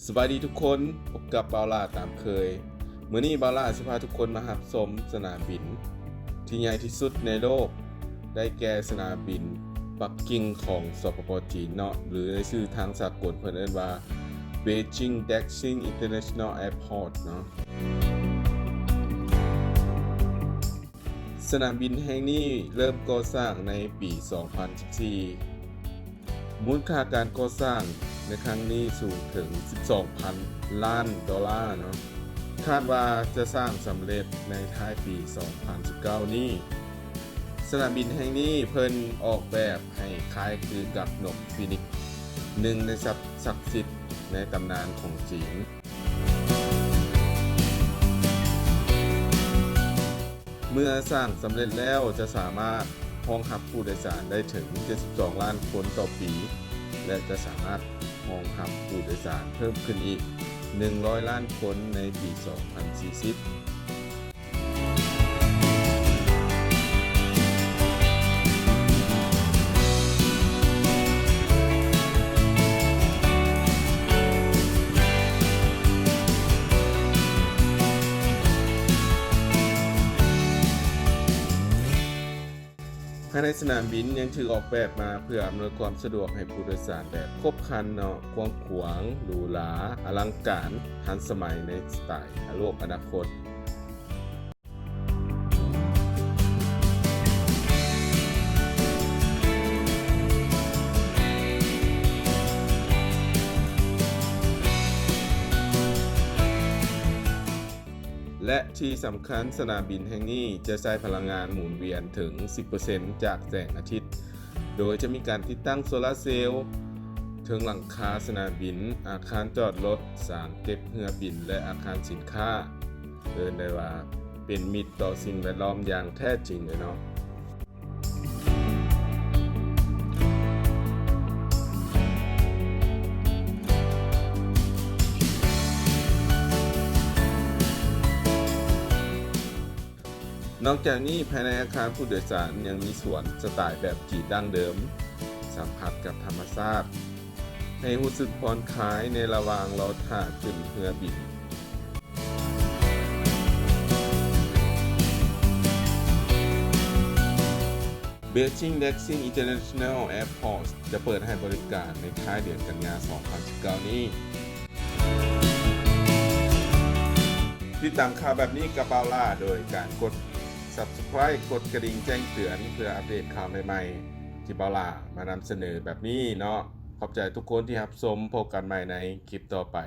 ສະບາຍດີທຸກຄົນ, ພົບກັບບ່າວຫຼ້າຕາມເຄີຍ. ມື້ນີ້ບ່າວຫຼ້າຊິພາທຸກຄົນມາຮັບຊົມສະໜາມບິນທີ່ໃຫຍ່ທີ່ສຸດໃນໂລກ, ໄດ້ແກ່ສະໜາມບິນປັກກິ່ງຂອງ ສປປ ຈີນເນາະ, ຫຼື ໃນຊື່ທາງສາກົນເພິ່ນເອີ້ນວ່າ Beijing Daxing International Airport ເນາະ. ສະໜາມບິນແຫ່ງນີ້ເລີ່ມກໍ່ສ້າງໃນປີສອງພັນສິບສີ່. ມູນຄ່າການກໍ່ສ້າງໃນຄັ້ງນີ້ສູງເຖິງສິບສອງພັນລ້ານໂດລາເນາະ. ຄາດວ່າຈະສ້າງສຳເລັດໃນທ້າຍປີສອງພັນສິບເກົ້ານີ້. ສະໜາມບິນແຫ່ງນີ້ເພິ່ນອອກແບບໃຫ້ຄ້າຍຄືກັບນົກຟີນິກ, ໜຶ່ງໃນສັດສັກສິດໃນຕຳນານຂອງຈີນ. ເມື່ອສ້າງສຳເລັດແລ້ວ ຈະສາມາດຮອງຮັບຜູ້ໂດຍສານໄດ້ເຖິງເຈັດສິບສອງລ້ານຄົນຕໍ່ປີ ແລະ ຈະສາມາດຮອງຮັບຜູ້ໂດຍສານເພີ່ມຂຶ້ນອີກໜຶ່ງຮ້ອຍລ້ານຄົນໃນປີສອງພັນສີ່ສິບ. ພາຍໃນສະໜາມບິນຍັງຖືກອອກແບບມາເພື່ອອຳນວຍຄວາມສະດວກໃຫ້ຜູ້ໂດຍສານແບບຄົບຄັນເນາະ, ກວ້າງຂວາງ, ຫຼູຫຼາ, ອະລັງການ, ທັນສະໄໝໃນສະໄຕລ໌ໂລກອະນາຄົດ. ແລະ ທີ່ສຳຄັນ, ສະໜາມບິນແຫ່ງນີ້ຈະໃຊ້ພະລັງງານໝູນວຽນເຖິງສິບເປີເຊັນຈາກແສງອາທິດ, ໂດຍຈະມີການຕິດຕັ້ງໂຊລາເຊວເທິງຫຼັງຄາສະໜາມບິນ, ອາຄານຈອດລົດ, ສານເກັບເຮືອບິນ ແລະ ອາຄານສິນຄ້າ. ເອີ້ນໄດ້ວ່າເປັນມິດຕໍ່ສິ່ງແວດລ້ອມຢ່າງແທ້ຈິງເລີຍເນາະ. ນອກຈາກນີ້, ພາຍໃນອາຄານຜູ້ໂດຍສານຍັງມີສວນສະໄຕລ໌ແບບຈີນດັ້ງເດີມ, ສຳຜັດກັບທຳມະຊາດ, ໃຫ້ຮູ້ສຶກຜ່ອນຄາຍໃນລະຫວ່າງລໍຖ້າຂຶ້ນເຮືອບິນ. Beijing Daxing International Airport ຈະເປີດໃຫ້ບໍລິການໃນທ້າຍເດືອນກັນຍາ ສອງພັນສິບເກົ້ານີ້. ຕິດຕາມຂ່າວແບບນີ້ກັບບ່າວຫຼ້າ ໂດຍການກົດ Subscribe ກົດກະດິ່ງແຈ້ງເຕືອນ ເພື່ອອັບເດດຂ່າວໃໝ່ໆ ທີ່ບ່າວຫຼ້າມານຳສະເໜີແບບນີ້ເນາະ. ຂອບໃຈທຸກຄົນທີ່ຮັບຊົມ. ພົບກັນໃໝ່ໃນຄລິບຕໍ່ໄປ.